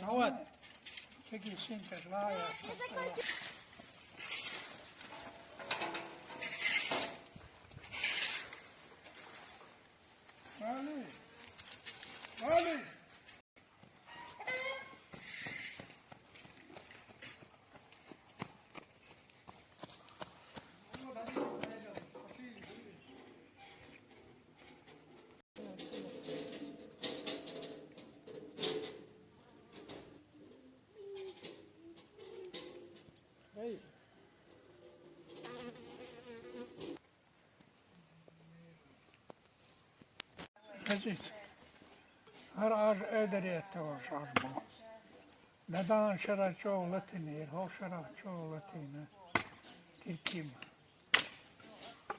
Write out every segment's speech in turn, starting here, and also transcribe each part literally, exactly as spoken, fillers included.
Вот. Чеки синтез лая. Али. Али. Эй. Хезит. Гьар аж эдер еттаваш аж бу. Дадан шара чов латинир, хо шара чов латина. Тирким.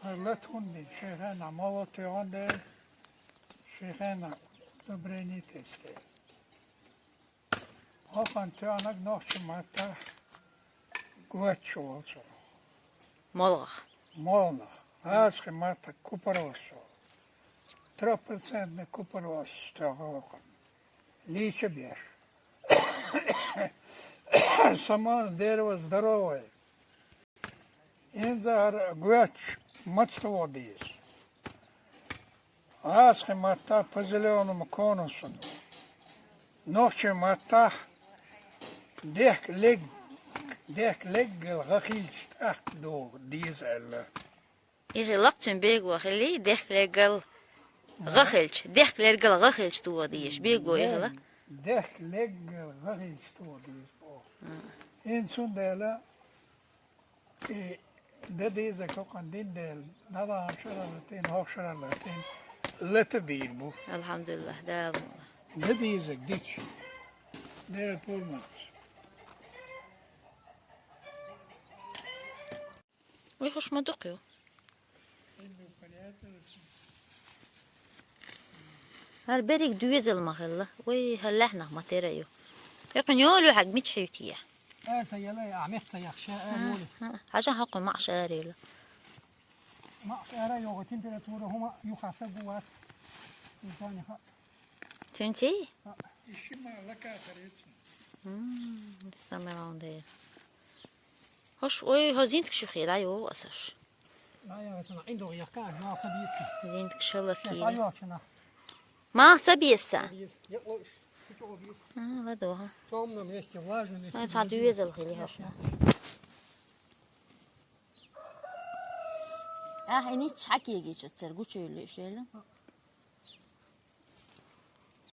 Гьар латунди шехена молотыгъанде, шехена добренитесте. Гьакъан туьанаг нахчи маттахъ гвач чувал чу. Молгъах. Молгъах. Гьазхи маттахъ купарвасу. Трёхпроцентный купарвас тагъакъан. Лича беш. Сама дерево здоровое. Инзар гвач мацтава диз. Гьазхи маттахъ по зелёному конусу. Нахчи маттахъ дехк лег, дехк леггел гъахилч тӀакъду диз элла. Ихи лакцин бегло хили, дехк леггел гъахилч, дехк леггел гъахилч тува диеш, бегло ихила. Дехк леггел гъахилч тува диз. Ин цундела И дадиза кокъан диндел, дала шаралатин, хох шаралатин, лата бир бу. Алхамдулиллах, Дала. Дадиза дич. Дел пурмат. Ой, хуш ма дукъ ю. Гьар берриг дуьвезал ма хилла. Вай, гьаллахӀ нах ма тера ю. Экъуни олу хӀаг мичхӀевтия. Эр ца яла, Ахмед ца яхша, эр моли. Хьажа хӀакъу маъш арила. Маъш ара йога температура хӀума юха са гувац. Инсани хац. Тюнти? Ишима лака харец. М, самое главное. Хош, ой, хо зинтк шухира, ай, о, асаш. Ай, ай, сана, индо якка, ма сабиси. Зинтк шалаки. Ай, ай, чана. Ма сабиса. Якло, кучо бис. А, ладоха. В тёмном месте, влажном месте. Ай, ца дуезал хили хошна. Ах, ини чакиги чу цергу чуйли шелу.